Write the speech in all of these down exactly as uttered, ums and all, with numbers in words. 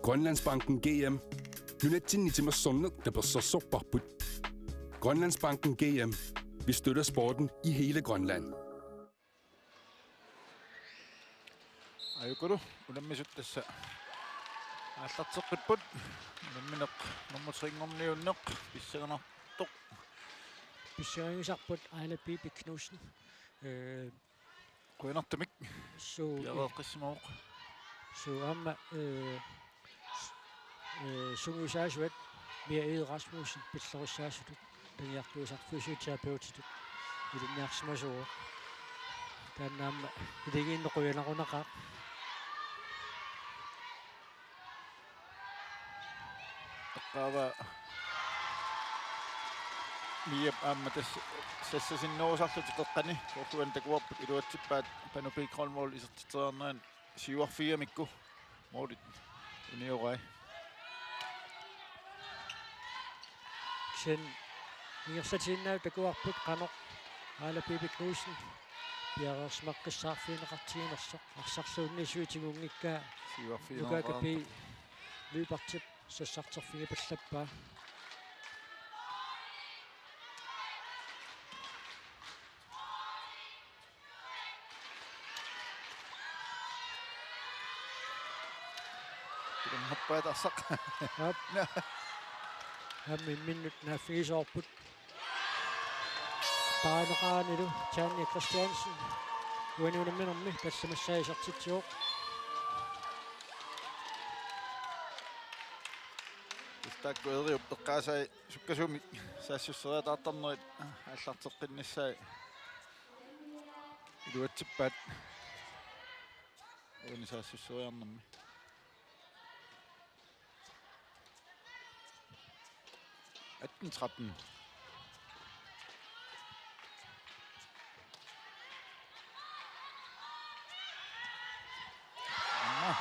Grønlandsbanken G M. Nunatsinni timersorneq tapersersorparput. Grønlandsbanken G M. Vi støtter sporten i hele Grønland. Ajukulu, unammisut tassa aallarteqqipput. Unammineq nummer tre-nngorniunneq pissanganartoq. Pissangagisarput Aila Pipi Knudsen. Øh, Qujanartumik. Suu, piareeqqissimavoq. Suu aamma, øh, s-, øh, sungiusaasuat Mia Egede Rasmussen pillorissaasutut, taniartuusarfik fysioterapeutitut ilinniarsimasuuvoq. Taanna aamma iligiinnut qujanarunaqaaq. Eqqaavaa Miap aamma tassa sassasinnerusarlutik qeqqani, soorlu uani takuarput iluatsippaat Panu P. Grønvold isertitseriarneranni siuarfigigamikku målit uniorai. Kisianni ingerlatiinnarlugu takuarput qanoq Aila Pipi Knudsen piareersimaqqissaarfigineqartiginersoq, arsarluunniit sui tigunngikkaa. Siuarfigineqartoq. Nuka Kapi Lyberthip sassarterfigipallappaa. Pilanngappaat arsaq. Aap. Aamma imminnut naaffigisoorput. Paarineqaranilu Tanja Christiansen. Uani unamminermi tallimassaa isertitsivoq. Taakku Eriup eqqaasai sukkasuumik saassusseriataartarnerit aallarteqqinnissaat iluatsippaat uani saassusseriarnermi. Atten tretten.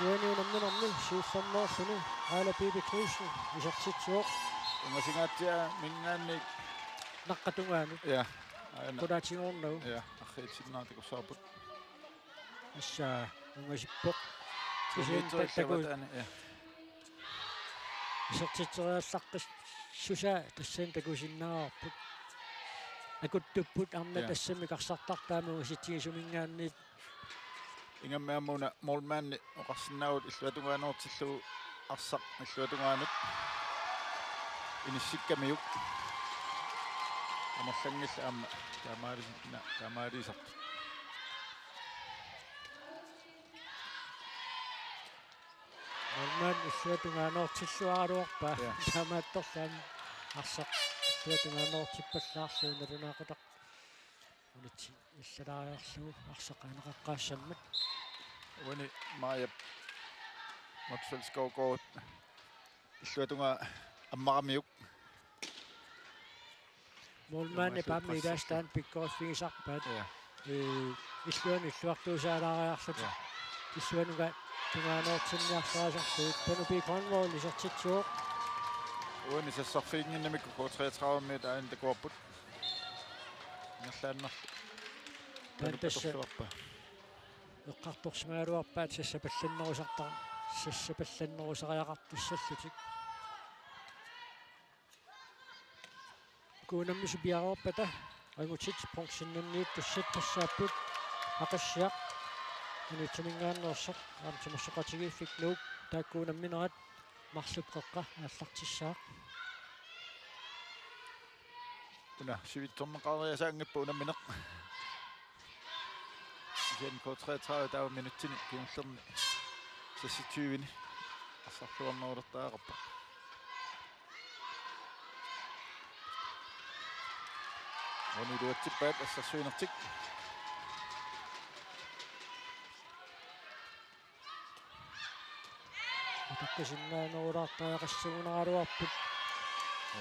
Uani unamminermi siullermeerluni Aila Pipi Knudsen isertitsivoq. Ungasinngaatsiamingaanniit. Naqqap tungaanut. Ja. Aana. Qulaatinngornagu. Ja, arriitsinnaartut takussavarput. Tassa ungasippoq. Kisianni takkut. Taani, ja. Isertitseriallaqqissusaa tassani takusinnaavarput. Akuttupput arnat, ja, tassami karsartartut aamma ungasitsisuminngaanniit. Ingammik aamma una målmandi oqarsinnaavugut illuatungaanuutsillugu arsaq illuatungaanut inissikkamiuk. Amerlanngillat aamma taamaali-, na-, taamaaliisartut. Målmand illuatungaanuutsilluaraluarpaa. Ja. Taamaattorli aamma arsaq illuatungaanuutippallaarlugu nalunaaqutaq. Unitsi illalaariarlugu arsaq aaneqaqqaassammat. Uani Maajap Motzfeldt Skovgaard illuatungaa ammaramiuk. Målmandi aamma ilaastaani pikkoriffigisarpaat. Ja. Ee, illuanut illuartuusaalaariarlutik. Ja. Illuatungaa tungaanuutsinniartariaqarlutik. Panu P. Grønvold isertitsivoq. Uani sassarfiginnginnamikku K treogtredive-miut aajuna takuarput. Ingerlaannarlu. Taanna tassa panupatorsuarpa. Eqqartorsimagaluarpaat sassapallannerusarta-, sassapallannerusariaqartussallutik. Uku unammisut piareerpata angutit bronzennanniittussat tassaapput Aqissiaq Inuitsiminngaanneersoq aamma Timersoqatigiiffik Nuuk, taakku unamminerat marluk qeqqa aallartissaaq. Una sivitsorneqariasaanngippat unammineq. Kisianni K treogtredive taava minutsini kingullerni seksogtyve-ni arsarluarnerulertariaqarpoq. Uani iluatsippaat assersuinertik. Utaqqisinnaanerulaartariaqassagunaraluarput.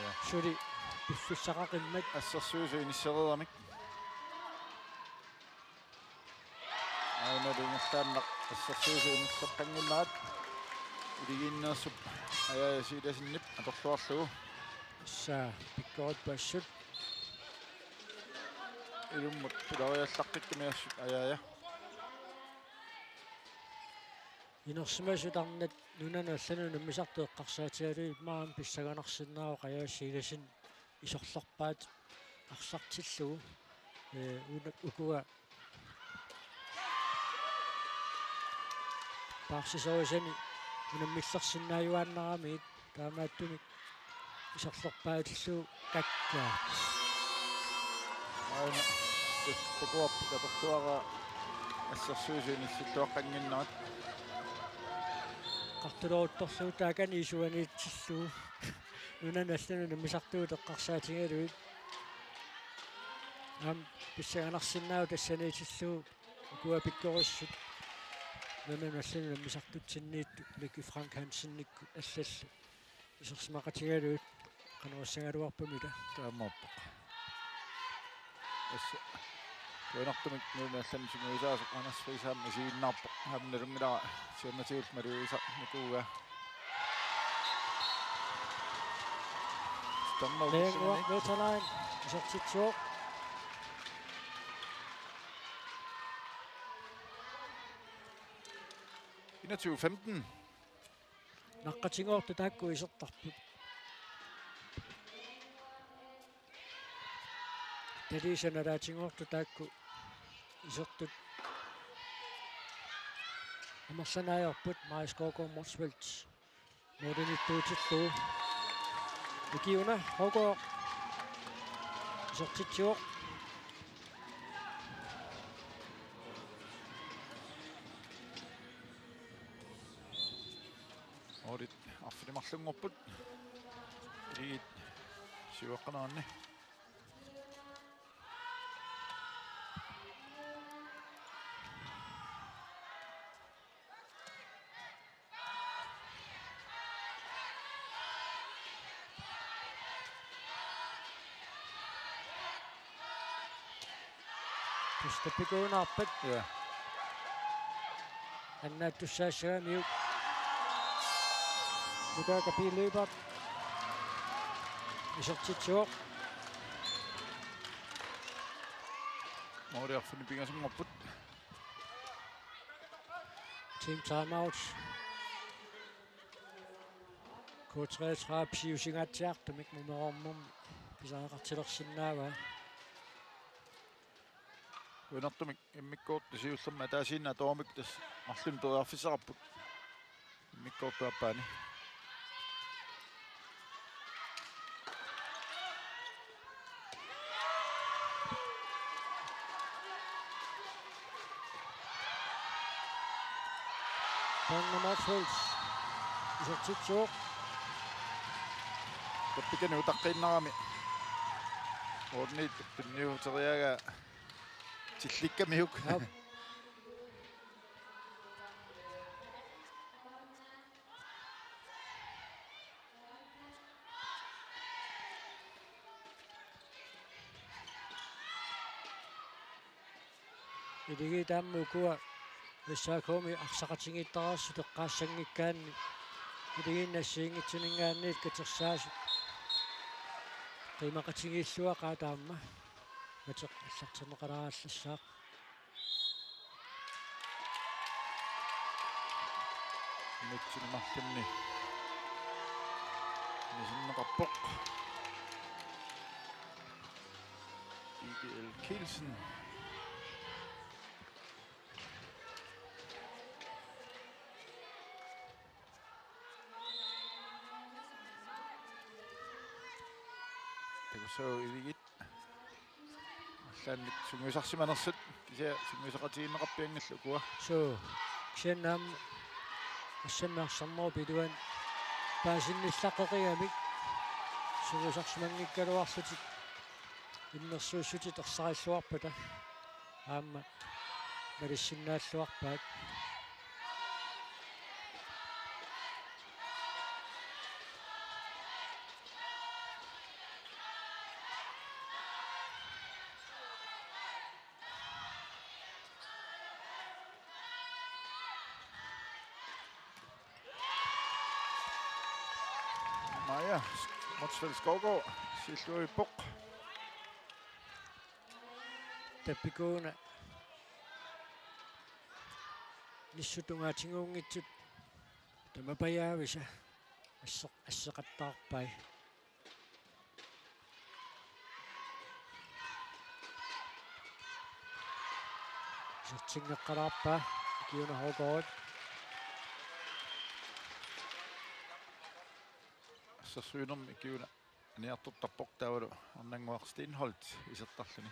Ja. Suli piffissaqaqimmat. Assersuisut inissereeramik. Aana ingerlaannaq assersuisut inisseqqannginnerat. Iligiinneersup Ajaaja Silasenip atorluarlugu. Tassa pikkorippoq assut. Ilummut pileriallaqqikkamik assut Ajaaja. Inersimasut arnat nunanut allanut unammisartut eqqarsaatigalugit maani pissanganarsinnaavoq Ajaasiilasin isorlerpaat arsartillugu, ee, una-, ukua paarsisorisani unammillersinnaajuaannaramiit taamaattumik isorlerpaatillugu kakkaak. Aana takuarput atortuaraa assersuisut inissilluaqqannginnerat. Eqqartuleruttorlugu taakani isuaniitsillugu. Nunanut allanut unammisartugut eqqarsaatigalugit. Aamma pissanganarsinnaavoq tassaniitillugu ukua pikkorissut nunanut allanut unammisartutsinniittut Miki Frank Hansenikkut allallu isersimaqatigalugit. Qanoq oqassagaluarpamita? Taamaappoq. Tassa qujanartumik nunanut allanut sungiusaasoq Anders Friis aamma isiginnaarpoq. Aamma nalunngilara siornatigut malugisarnikuugaa. Tamarmi Neenguaq Veteran isertitsivoq. Enogtyve femten. Naqqatinngortut taakku isertarput. Taliisa nalaatinngortut taakku isertut amerlanerit ajorput. Marius Skovgaard Motzfeldt målinittuutillugu. Ikiuna Haugaard isertitsivoq. Målit arfineq-marlunngorput. Iit siuaqqaneranni. Tassa tappikuunaarpat. Ja. Annaattussaassagamiuk. Nuka Kapil Lyberth isertitsivoq. Måli arfineq-pingasunngorput. Team timeout. K treogtredive pisiusingaatsiartumik mumeroornermi pisariaqartilersinnaavaa. Qujanartumik immikkoortut siullermik ataasiinnaq atoramik tassa marlunnik periarfissaqarput. Immikkoortup aappaani. Tanne Motzfeldt isertitsivoq. Tappikani utaqqiinnarami. Orniit tunniuteriagaa tillikkamiuk. Aap. Iligiit aamma ukua S A K-mi arsaqatigiittaraasut eqqaassanngikkaanni iligiinni assigiinngitsuninngaanniit katersaasut qiimaqatigiilluaqaat aamma mateq allartinneqalaagallassaaq. Minutsit marlunni inisinneqarpoq. I G L Kielsen. Takussaavoq Iligiit. Allaannik sungiusarsimanersut kisianni sungiusaqatigiinneqarpianngillat ukua. Suu. Kisianni aamma assammik arsarnerup iluani paasinnillaqqeqigami sungiusarsimanngikkaluarlutik innersuussutit ersarilluarpata aamma malissinnaalluarpaat. Maja Motzfeldt Skovgaard siulliuppoq. Tappikuuna nissut tungaatinnguunngitsut Tamapajaavisa asseq-, asseqattaarpai. Isertinngeqqalaarpaa Ikiuna Hårgaard. Assersuinermi Ikiuna aniartortarpoq taavalu Arnannguaq Steenholdt isertarluni.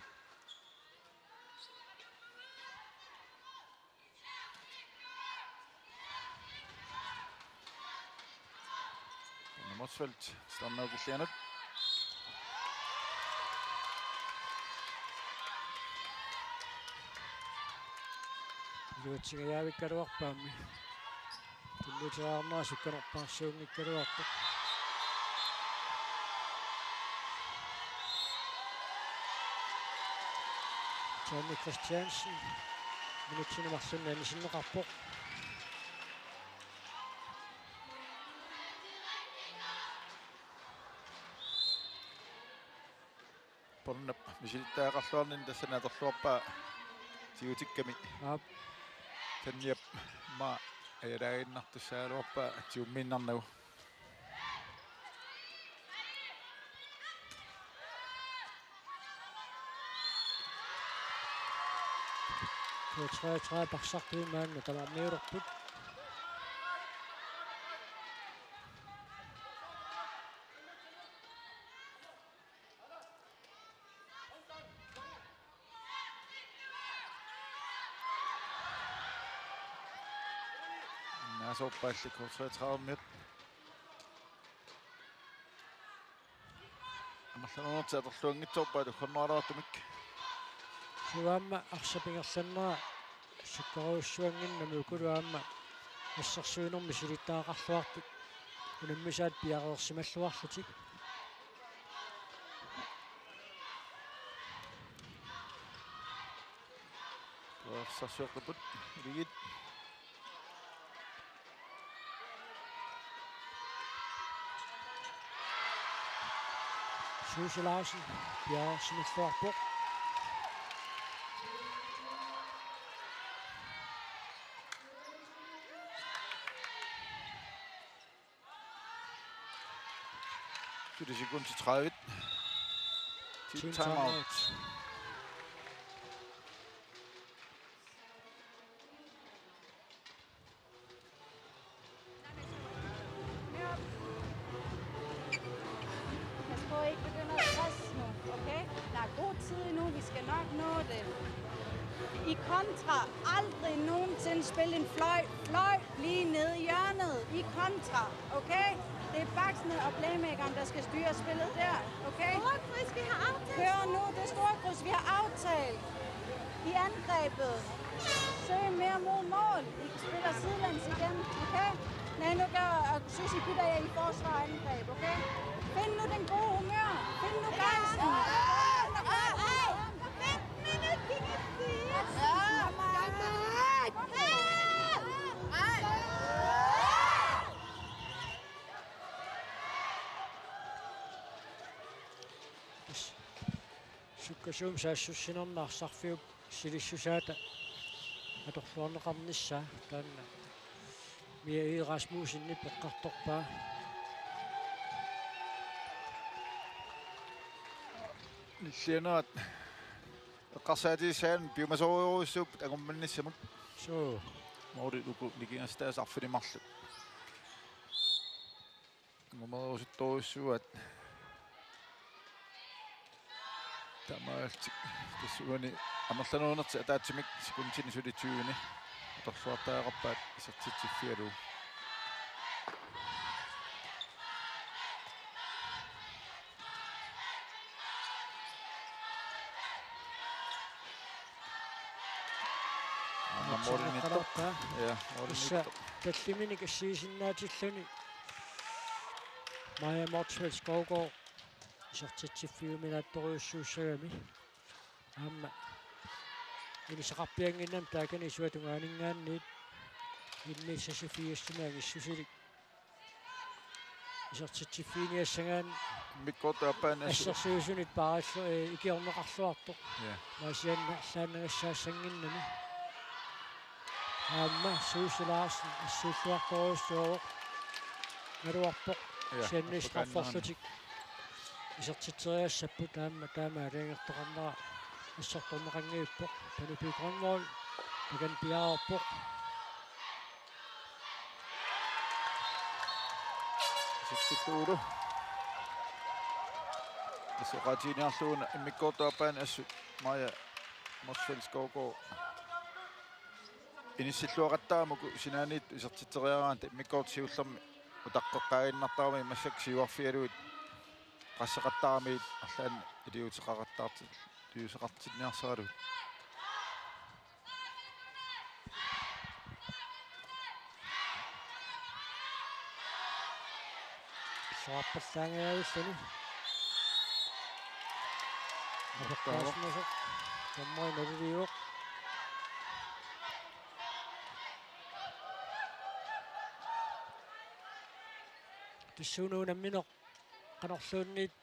Motzfeldt, Stormø Kisianut. Iluatsingajavikkaluarpaammi. Tunniuteriarnera sukkanerpaarsuunngikkaluarpoq. Tommy Christiansen. Minutsini marlunni anisinneqarpoq. Bornap misilittagaqarluarnini tassani atorluarpaa tigutikkami. Aap. Tanniap maa ajalaaginnartussaagaluarpaa tigummiinnarnagu. K treogtredive Parsartui maanna tamarmiulerput. Naasorpaalli K treogtredive-miut. Amerlanerunertik atorluanngitsoorpaat uggornaraluartumik. Suu aamma arsap ingerlanera sukkarujussuannginnami ukulu aamma assersuinermi misilittagaqarluartut unammisaat piareersimalluarlutik. Periarfissarsiortuput Akuleriit. Susie Larsen piareersimalluarpoq. Suli sekundit tredive. Team timeout. Pas på, I ikke begynder at presse nu, okay? Der er god tid endnu, vi skal nok nå det. I kontra, aldrig nogensinde spille en fløj, fløj, bliv nede i hjørnet. I kontra, okay? Det er backsene og playmakeren, der skal styre spillet der, okay? Storkryds, vi har aftalt. Hør nu, det er Storkryds, vi har aftalt. I angrebet. Søg mere mod mål. I spiller sidelæns igen, okay? Nej, nu gør, og Susie bytter jeg i forsvar og angreb, okay? Find nu den gode humør. Find nu gejsten. Sukkasuumik saassussinermi arsarfiup silissusaata atorluarneqarnissaa taanna Mia E. Rasmussenip eqqartorpaa. Nillianerat eqqarsaatigissaanni piumasorujussuupput angummannissamut. Suu. Måli uku nikingassutaasa arfineq-marluk. Angumeriartorujussuuaat. Taamaalillutik tassuuna amerlanerunertik ataatsimik sekundinik suli tyveni atorluartariaqarpaat isertitsiffigalugu. Aamma målinngitsoq. Ja, målinngitsoq. Tassa tallimanik assigisinnaatilluni Maja Motzfeldt Skovgaard isertitsiffiuminaattorujussuussagami. Aamma ilisaqarpiannginnami taakani isuata tungaaninngaanniit immiussisarfigissunik angissusilik. Isertitsiffiiniassagaanni mikkortaappaani assu- assersuisunit paarallu-, eh, ikiorneqarluartoq. Ja. Maasianna allaannagassaassanngimmat. Aamma Suusi Larsen assuulluartorujussuuvoq. Naluarpoq. Ja, Siannis appakaannerani. Qafforlutik isertitseriassapput, aamma taama aalajangertoqarnera assortorneqanngivippoq. Tanupiuk Grønvold takanna piareerpoq. Isertittuulu. Isoqaatiiniarlugu immikkoortup aappaani assut Maja Motzfeldt Skovgaard inissilluaqattaarmat uku sinaaniittut isertitseriaraanni, immikkoortoq siullermik utaqqeqqaaginnartarami, massakkut siuarfigalugit qasseqattaaramiit arlaannik iliuuseqaqattaartut iliuuseqartinniarsaralugit. Soorpallaangajaavilluni. Apeqqaarsimasoq. Dommeri naliliivoq. Tassuuna unammineq qanorluunniit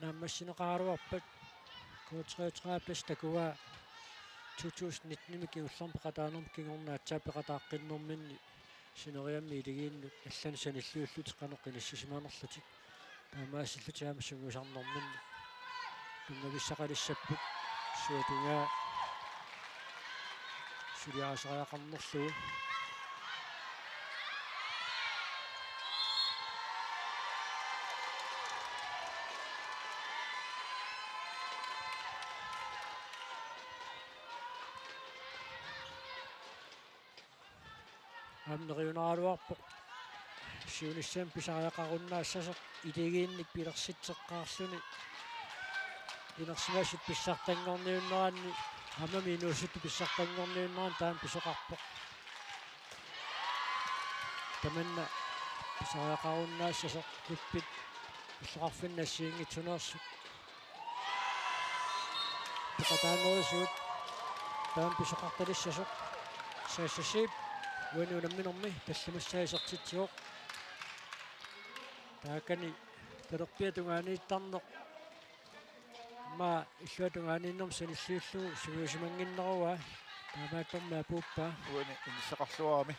naammassineqaraluarpat K treogtredive plus takuaa to tusind nitten-imi kingullermi peqataanermut kingorna aatsaat peqataaqqinnerminni sineriammi iligiinnut allanut sanilliullutik qanoq inissisimanerlutik. Taamaasillutigaama sungiusarnerminni tunngavissaqalissapput suatungaa suliarisariaqarnerlugu. Aamma neriunaraluarpoq siunissami pisariaqarunnaassasoq iligiinnik pilersitseqqaarluni. Inersimasut pissartanngorniunneranni, aamma inuusuttut pissartanngorniunneranni taama pisoqarpoq. Tamanna pisariaqarunnaassasoq kuppit illoqarfinni assigiinngitsuneersut peqataanerisigut taama pisoqartalissasoq. Sasasip uani unamminermi tallimassaa isertitsivoq. Taakani talerpiata tungaaniittarneq aamma illuata tungaaniinnermut sanilliullugu sungiusimannginnerua. Taamaattormi apuuppaa. Uani inissaqarluarami.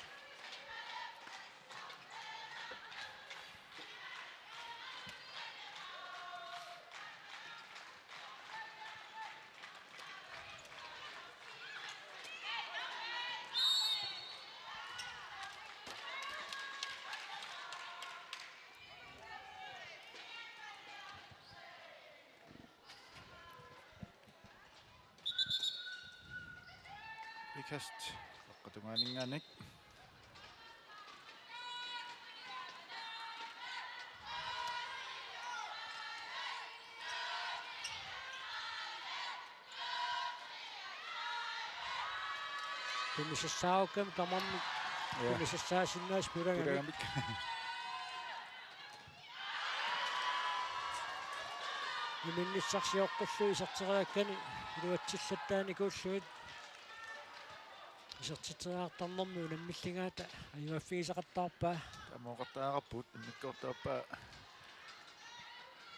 Ikast aqqatungaaninngaanniit. Tunisassaarukkamik tamarmik. Ja. Tunisassaasinnaasut pulagamik. Pulagamik. Iminnissarsioqqullugu iserteriakkani iluatsillattaanikuullugit isertitseriartarnermi unammilligaata ajugaaffigisaqattaarpaa. Taamooqattaarput immikkoortup aappaa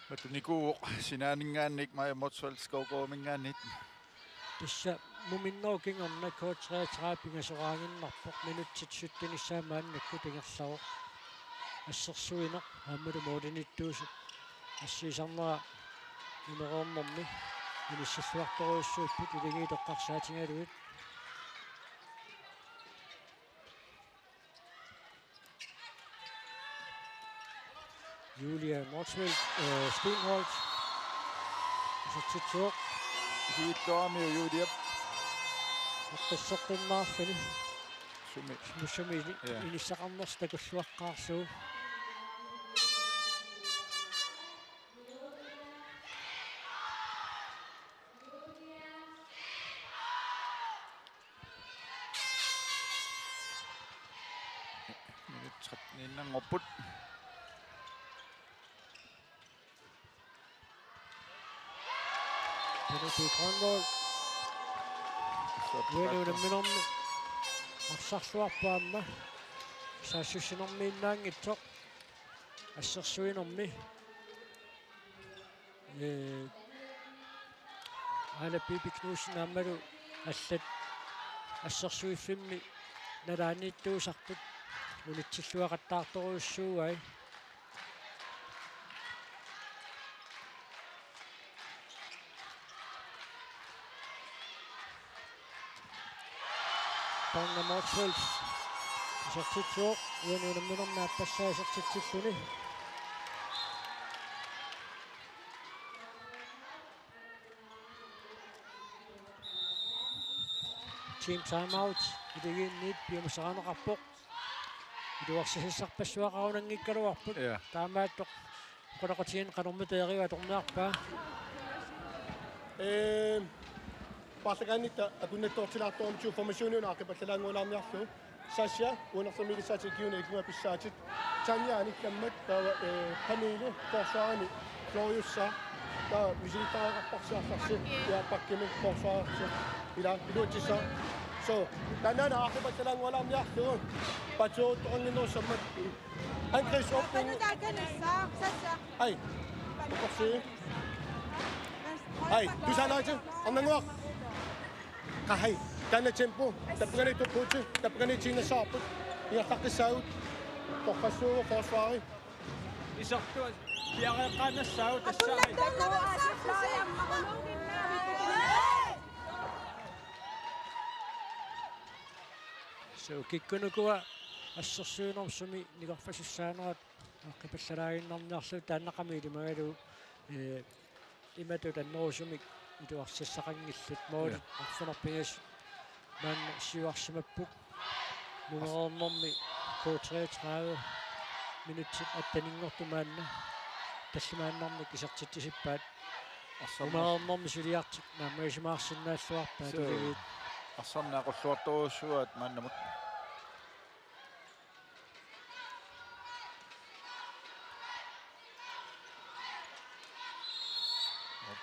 matunikuuvoq sinaaninngaanniit Maja Motzfeldt Skovgaardinngaanniit. Tassa muminnerup kingorna K treogtredive pingasoqaaginnarpoq, minutsit syttenissaa maannakkut ingerlavoq. Assersuineq aammalu målinittuusoq assigisarnera numeroornermi inissilluartorujussuupput iligiit eqqarsaatigalugit. Julia Motzfeldt, øh, Steenholdt. Isertitsuoq. Siullermik Julia. Eqqisseqqinnaarluni. Sumi. Sumi, sumi. Ja. Inissaqarnersoq takulluaqqaarlugu. Minut tretten innanngorput. Tanupiuk Grønvold. Uani unamminermi arsarluarpoq aamma. Saassussinermiinnaanngitsoq. Assersuinermi. Ee, Aala Bibi Knudsen aammalu allat assersuiffimmi nalaaniittuusartut unitsilluaqattaartorujussuugai. Taanna Motzfeldt isertitsivoq, uani unamminermi aappassaa isertitsilluni. Team timeout, Akuleriit piumasaqarneqarpoq. Iluarsisassarpassuaqarunanngikkaluarput. Ja. Taamaattoq oqaloqatigiinneq qanormita eriup atorniarpaa. Ehm, paarlakaannitta akunnattoortilaartorummat formationiuna aaqqipallalaanngualaarniarlugu. Sasha, uanertermiilissaatigut ikiuna ikunga pissaatit. Tanja anikkammat taava, eh, Pernille forsvarimi Floriussa. Taava misilittariaqarparsi arlallit. Ja, bakkimi forsvarersi. Ila, iluatsissaaq. So, taannaana aaqqipallalaanngualaarniarlugu. Patsioruttoqannginnerussammat. Angriffsåbning. Ai. Ukorsi. Ai, tusalaati. Arnannguaq. Qahai. Taanna tempo. Tappakani tuppuuti. Tappakani tiinnassavarput. Ingerlaqqissaagut. Torrassuuvoq forsvari. Isertua piareeqqaannassaagut tassaammat. So, kikkunukua assersuinermi sumi nikorfasussaanerat aaqqipallalaaginnarniarlugu taannaqami ilimagalugu, eh, imatut annerusumik iluarsassaqanngillat. Målit, ja, arfineq-pingasut maanna siuarsimapput. Numeroornermi K treogtredive minutsit attaninngortut maanna tallimaannarnik isertitsisippaat. Arsarna-, numeroornermi suliartik naammagisimaarsinnaalluarpaat. Suu. Akuleriit. Arsarneq aqulluartorujussuuaat maannamut.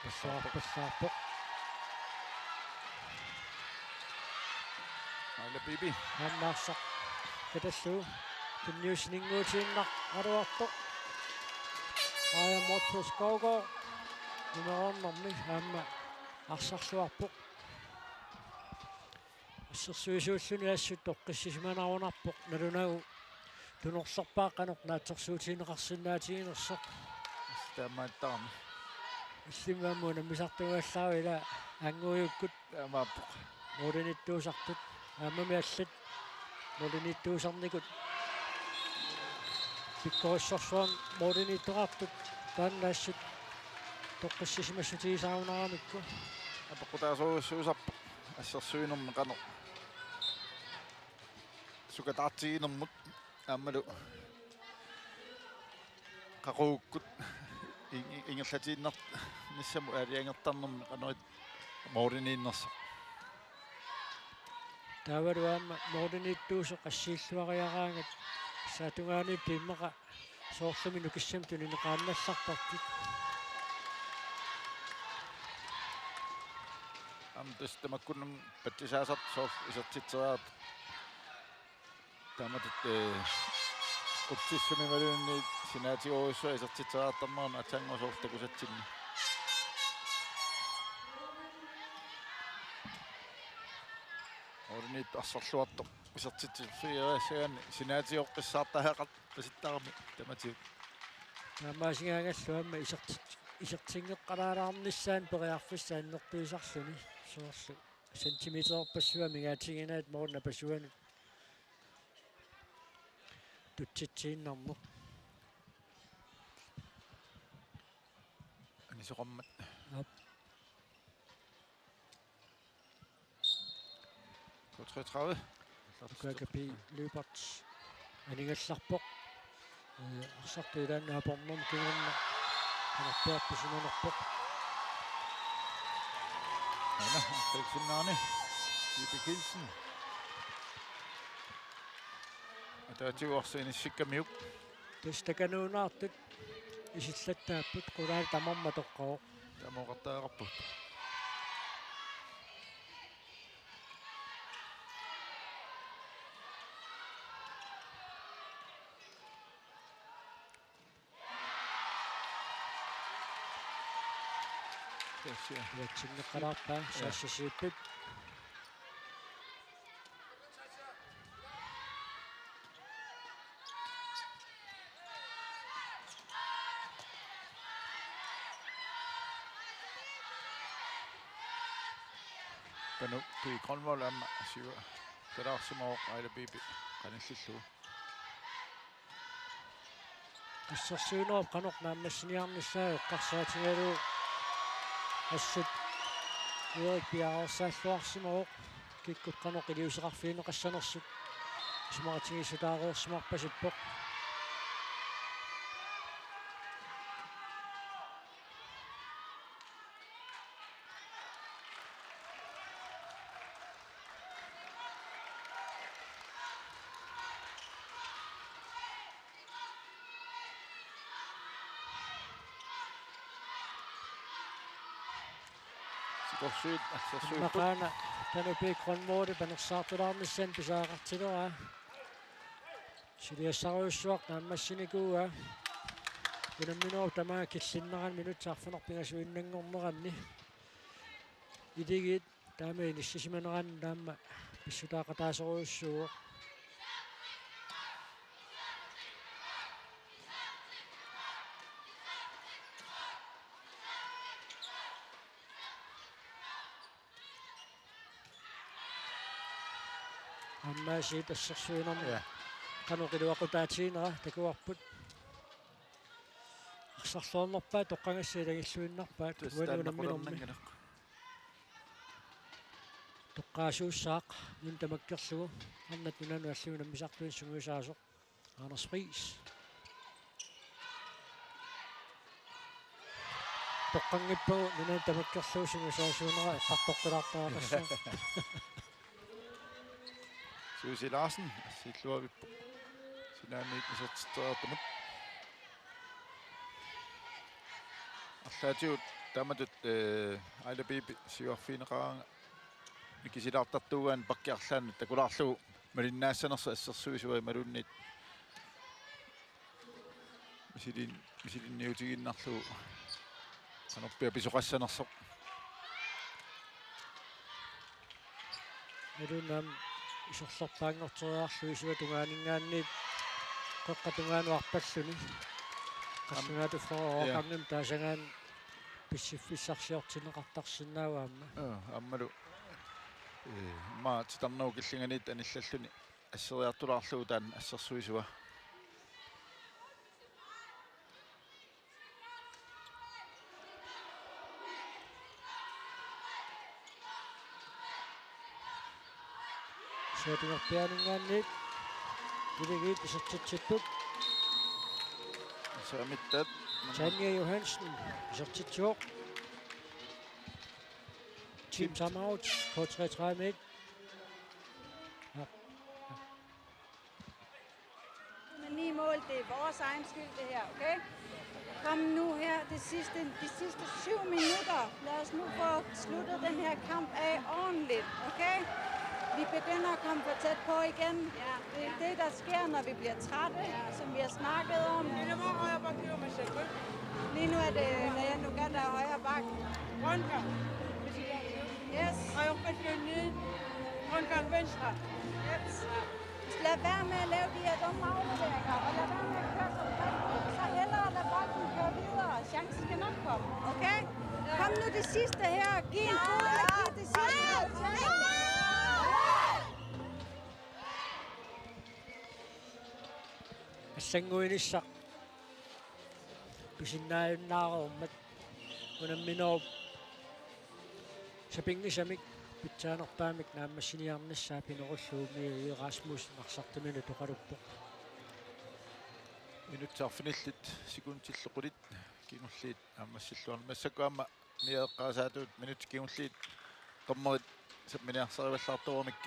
Passuarpassaarpoq. Aala Pipi. Aamma arsaq katallugu. Tunniussininnguutiinnaraluartoq. Aja Morten Skovgaard. Numeroornermi aamma arsarluarpoq. Assersuisuulluni assut toqqissimanarunarpoq nalunagu tunorlerpaaq qanoq naatsorsuutigineqarsinnaatiginersoq. Taamaattarami. Illimmi aamma unammisartugallaarput ila anngujukkut. Taamaappoq. Målimiittuusartut. Aammami allat målimiittuusarnikut. Pikkorissorsuarmik målimiittoqartut. Taanna assut toqqissisimassutigisaarunaramikku. Apeqqutaasorujussuusarpoq. Assersuinermi qanoq sukataartiginermut aammalu qaqugukkut in-, in-, ingerlatiinnarnissamut aalajangertarnermi qanoq målimiinnersoq. Taavalu aamma målimiittuusoq assiilluariaraangat saattugaaniittut immaqa soorlumi nukissamik tunineqaannallartartut. Aamma tassa tamakkununnga patsisaasartut soorlu isertitseriartut. Taamatut, eh, utsissumi imaluunniit sinaatigerujussuaq isertitseriartarnermi aatsaannguaq soorlu takusatsinni. Målimiittoq arsarluartoq isertitseriassagaanni sinaatigoqqissaartariaqarpasittarami tamatigut. Taamaasigaangallu aamma isertit-, isertinngeqqalaalaarnissaanut periarfissaq annertuisarluni soorlu centimeterpassuit amigaatiginerat målip napasuanut tutsitsiinnarneq. Anisoqarmat. Aap. K treogtredive. Nuka Kapi Lyberth anigallarpoq. Eh, arsartut ilaanni apornermi kingorna qanorpiaq pisimanerpoq. Aana, angribesinnaani. Pipi Kielsen. Ataatigut arsaq inissikkamiuk. Tassa takanuunaartut isillattaapput, qulaani tamarmi atoqqavoq. Taamaaqqattariaqarput. Tassa. Uatsinneqalaarpaa, ja, Sasha Sippip. Panu P. Grønvold aamma siuartulaarsimavoq Aila Piipi qanillillugu. Assersuinerup qanoq naammassiniarnissaa eqqarsaatigalugu assut Erik piareersaalluarsimavoq, kikkut qanoq iliuuseqarfigineqassanersut isumaqatigiissutaareersimarpasippoq. Sikorsuit assersuipput. Immaqaana Panu P. Grønvold panersaartulaarnissaanut pisariaqartileraa. Suliassarujussuaq naammassinikuuaa. Unamminerup tamaat killinnerani minutsit arfineq-pingasuinnanngorneranni. Iligiit taama inissisimaneranni taama pissutaaqataasorujussuuvoq. Aammaasiit assersuinermi, ja, qanoq iluaqutaatiginera takuarput. Arsarluarnerpaat toqqagassat ilagilluinnarpaat. Tassa uani taanna unamminermi qularnanngilaq. Toqqaasuussaaq nunat tamakkerlugu arnat nunanut allanut unammisartunut sungiusaasoq Anders Friis. Toqqanngippagu nunanut tamakkerlugu sungiusaasuunera eqqartoqqilaartariaqassaaq. Susie Larsen assiilluarvippoq. Sinaaniit isertitseriartumut. Arlaatigut taamatut, eh, Aila Piipi siuarfigineqaraangat mikisilaartartuugaanni pakki arlaanni takulaarlugu malinnaassanersoq assersuisua imaluunniit misilin-, misilinniutigiinnarlugu qanorpiaq pisoqassanersoq. Imaluunniit isorlerpaanngorteriarlugu isuata tungaaninngaanniit qeqqa tungaanut arpalluni. Am-, qallunaatut fyrre, ja, oorqanngim taasagaanni pissiffissarsiortinneqartarsinnaavoq aamma. Aa, aammalu, eh, immaqa titarnerup killinganiittoq anillalluni asseriartulaarlugu taanna assersuisua. Isuata tungaaninngaanniit iligiit isertitsipput. Saamittaat. Tanja Johansen isertitsivoq. Team timeout, K treogtredive. Ja. Med ni mål, det er vores egen skyld, det her, okay? Kom nu her, det sidste, de sidste syv minutter. Lad os nu få sluttet den her kamp af ordentligt, okay? Vi begynder at komme for tæt på igen. Ja. Det er det, der sker, når vi bliver trætte, ja, som vi har snakket om. Lige nu er det Naja Nuka, der er højre bak. Yes. Højre bak. Yes. Lad være med at lave de her dumme afleveringer, og lad være med at køre så bredt. Så hellere lade bolden køre videre, og chancen skal nok komme, okay? Kom nu det sidste her, giv en god energi det sidste. Allannguinissaq pisinnaajunnaareermat unamminerup sapinngisamik pitsaanerpaamik naammassiniarnissaa pinerullugu Mia Rasmussen arsartuminut oqaluppoq. Minutsit arfinillit sekundillu qulit kingulliit naammassilluarneq massakkut aamma Mia eqqaasaatut minutsit kingulliit dommerit samminiarsarivallaartorunik.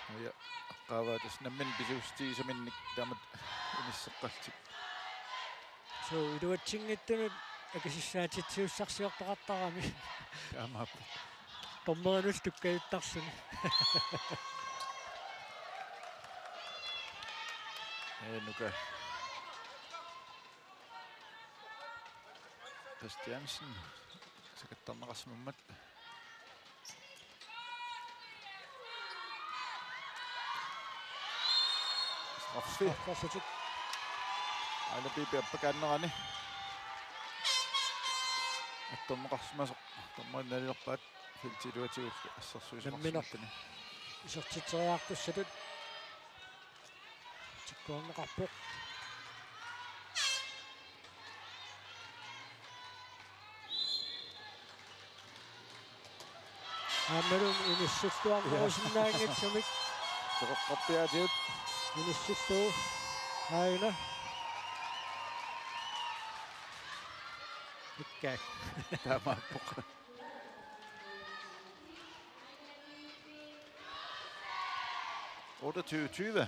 Mia eqqaavaa tassa nammineq pisuussutigisaminnik taamatut inisseqqallutik. Suu, iluatsinngitsunut akisussaatsitsiussarsiortoqartarami. Taamaappoq. Dommerinut tukkajuttarluni. Ee, Nuka. Christiansen sakattarneqarsimammat. Straffi. Straffi. Aila Piipi appakaannerani. Dommeqarsimasoq, dommeri nalilerpaat, feltiluatigut assersuisoqarsimappani. Nammineq isertitseriartussatut tikkuarneqarpoq. Aammalu inissilluarnerusinnaanngitsumik. Toqoqqappiaatigut. Inissillugu. Aajuna. Ikkaak. Taamaappoq. Otteogtyve tyve.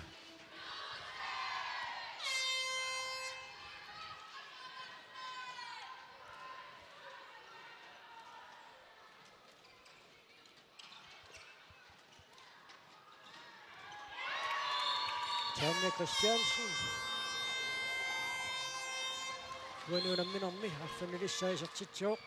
Tanja Christiansen. Uani unamminermi arfinilissaa isertitsivoq.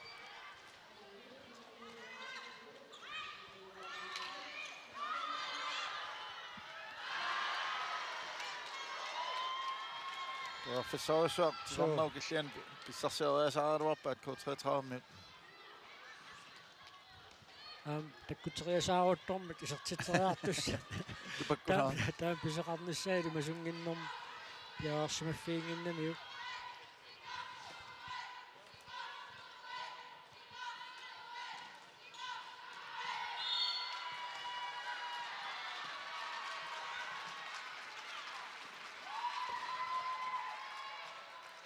Periarfissarujussuaq tusarnagu killiani pissarsiariasaaraluarpaat K treogtredive-miut. Aam, takkuteriasaaruttormik isertitseriartussat. Tupakkusaaq. Taam-, taama pisoqarnissaa ilimasunnginnermik piareersimaffiginnginnamiuk.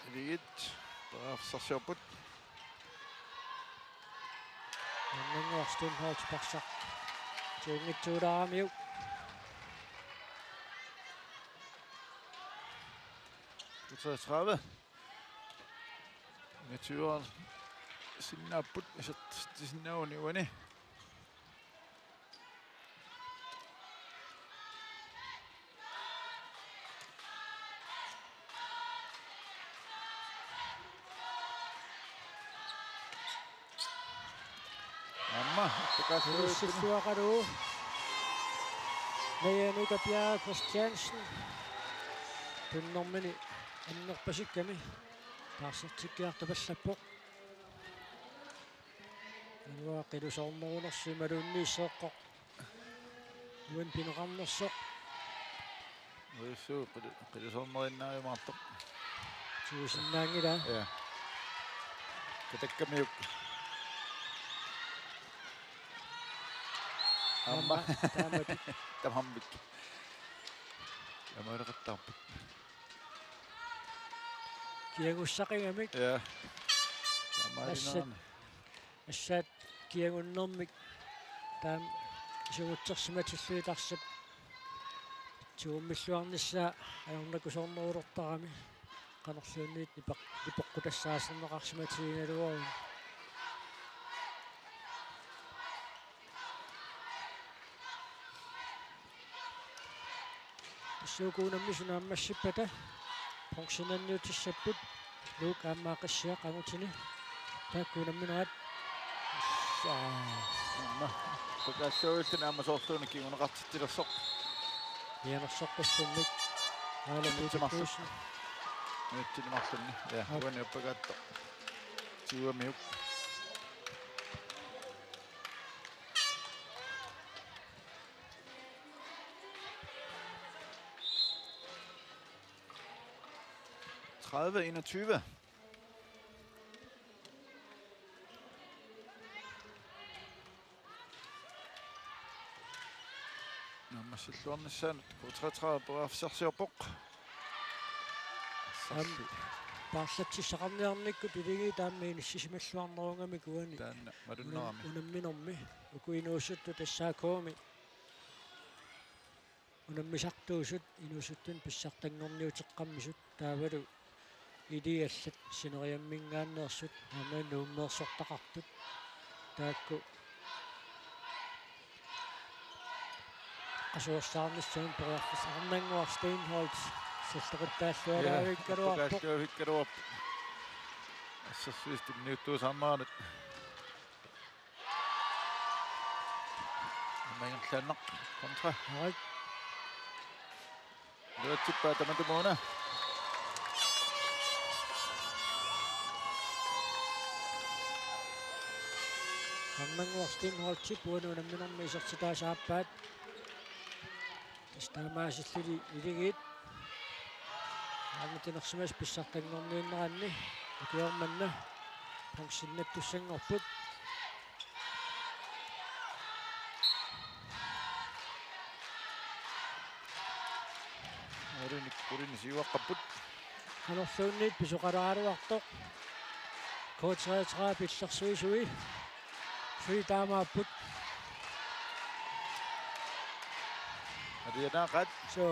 Aviit, periarfissarsiorput. Aamma Steenholdt parsaq. Tuunngitsuulaaramiuk. K treogtredive. Natural. Sinnaapput, isertitsisinnaagunik uani. Aamma, appakaalluarput. Inissilluaqalugu. Najanuka Bjerre Christiansen. Tunnermini annerpasikkami taarsertikkiartupallappoq. Aluaa qilusoornerunersoq imaluunniit seeqqoq uani pineqarnersoq. Uissu qilu-, qilusoornerinnaajumaartoq. Tuusinnaanngilaa. Ja. Katakkamiuk. Aamma. Aamma, taamatut. Tamarmik. Amaleqattaarput. Kiagussaqigamik. Ja. Assat. Taamaalinerani. Assaat kiagunnermik taama isugutsersimatillugit arsap tigummilluarnissaa ajornakusoornerulertarami qanorluunniit nipeq-, nipeqqutassaaserneqarsimatigigaluaruni. Tassa uku unammisut naammassippata bronzenniutissapput Luuk aamma Qissiaq angutini. Taakku unamminerat. Aamma. Appakaalluarlutik aamma soorluuna kinguneqartitsilersoq. Mianersoqqussummik. Aala Peter Knudsen. Minutsini marlunni. Ja, aap, uani appakaattoq. Tyvemiuk. Tredive enogtyve. Naammassilluarnissaanut K treogtredive periarfissarsiorpoq. Aam, paarlatsissaqarniarnikkut iligiit aamma inissisimalluarnerugamik uani. Taanna malunnerami. Unam-, unamminermi. Uku inuusuttut S A K-mi unammisartuusut inuusuttunut pissartanngorniuteqqammisut taavalu iliallat sineriamminngaanneersut aamma Nuummeersortaqartut taakku qasuersaarnissamut periarfissaq. Arnannguaq Steenholdt salleqittaalluaraavikkaluarpoq. Appakaalluarvikkaluarpoq. Assersuisut tunniuttuusaarneranut. Aamma ingerlaannaq kontra. Aap. Iluatsippaat tamatumuuna. Arnannguaq Steenholdtip uani unamminermi isertitaasa aappaat. Tassa taamaasilluni Akuleriit. Aamma tinersimasut pissartanngorniunneranni ukioq manna bronzinnattussanngorput. Ulinik, ulinik siuaqqapput. Qanorluunniit pisoqalaaraluartoq. K treogtredive pillersuisui. Sui taamaapput. Alianaaqaat. So.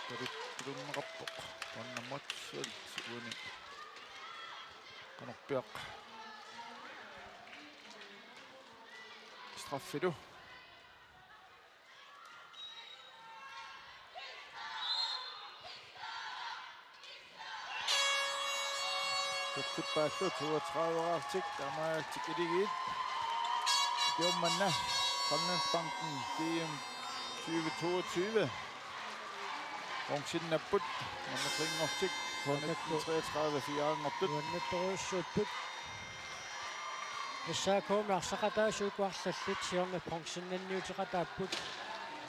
Tarittuneqarpoq. Uannammat suut uani. Qanorpiaq. Straffilu. Tuttuppaallu toogtredive-aartik, taamaalillutik Akuleriit. Ukioq manna Grønlandsbanken G M tyve toogtyve. Bronzinnapput, nummer tre-nngortik, K nitten treogtredive fire-nngortut. Uannattorujussuupput. S A K-mi arsaqataasut uku arlallit siorna bronzinnanniuteqataapput.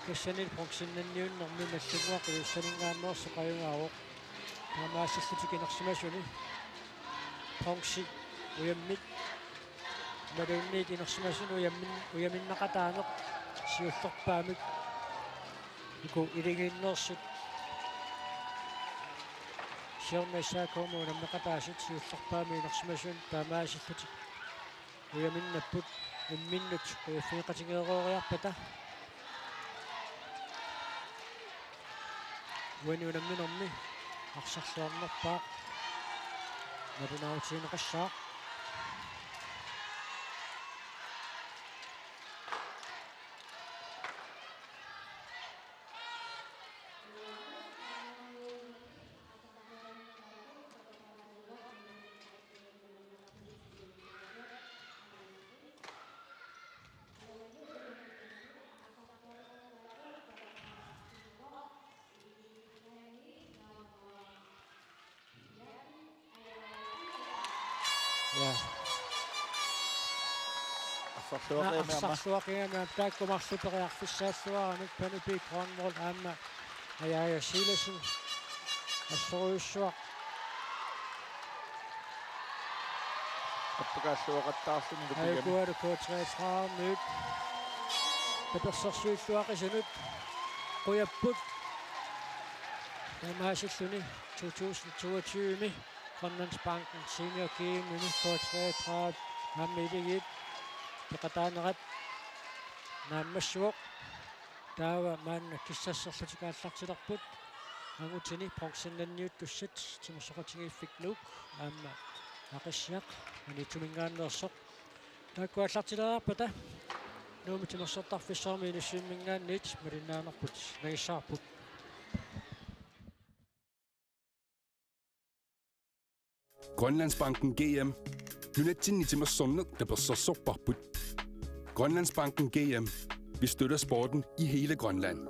Tassani bronzinnanniunnermi Nagdlunguaq Ilulissaninngaanneersoq ajugaavoq. Taamaasillutik inersimasuni bronzi ujammik. Imaluunniit inersimasuni ujammin-, ujaminnaqataaneq siullerpaamik. Uku Akuleriinneersut. Siorna S A K-mi unammeqataasut siullerpaamik inersimasut taamaasillutik ujaminnapput imminnut qujaffigeqatigeereeriarpata. Uani unamminermi arsarluarnerpaaq nalunaarutigineqassaaq. Ja. Arsarluaqigami aamma. Arsarluaqigami aamma taakku marluk periarfissaalluaramik Panu Pihl Gronvold aamma Ajaja Silassen. Assorujussuaq. Appakaalluaqattaarluni lupigami. Ajukualu K treogtredive-miut. Tapersersuilluaqisunut. Qujapput. Taamaasilluni to tusind toogtyve-mi. Grønlandsbanken Senior G M-imi K treogtredive aamma Akuleriit peqataanerat naammassivoq. Taava maanna kissasserlutik aallartilerput. Angutini bronzinnanniuttussat Timersoqatigiiffik Nuuk aamma Aqissiaq Maniitsuminngaanneersoq. Taakku aallartileriarpata Nuummi Timersortarfissuarmi Inussivimminngaanniit malinnaanerput nangissavarput. Grønlandsbanken G M. Nunatsinni timersorneq tapersersorparput. Grønlandsbanken G M. Vi støtter sporten i hele Grønland.